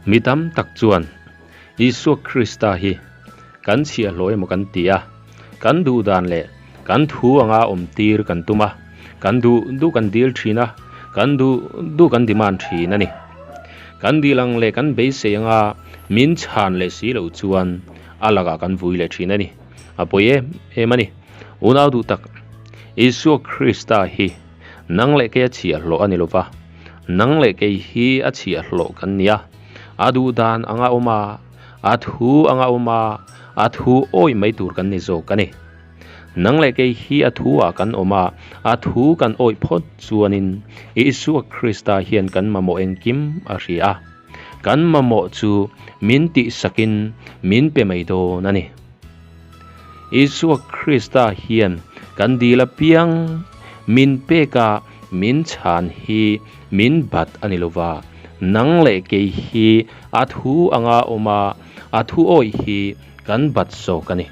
Mi tam tak chuan Isua Krista hi kan chhiahhlawh emaw kan ti a, kan duh dan leh kan thu anga awm tir kan tum a, kan duh duh kan dil thin a, kan duh duh kan demand thin a ni. Kan dil ang leh kan beisei anga min chhan leh si loh chuan a lakah kan vui leh thin a ni. A pawi em em a ni. Unau duh tak, Isua Krista hi nang leh kei a chhiahhlawh a ni lova, nang leh kei hi a chhiahhlawh kan ni a, a duh dan anga awm a, a thu anga awm a, a thu awih mai tur kan ni zawk a ni. Nang leh kei hi a thu ah kan awm a, a thu kan awih phawt chuanin Isua Krista hian kan mamawh engkim a hria a, kan mamawh chu min tihsakin min pe mai dawn a ni. Isua Krista hian kan dil apiang min pek a, min chhan hi min bat a ni lova, nang leh kei hi a thu anga awm a, a thu awih hi kan bat zawk a ni.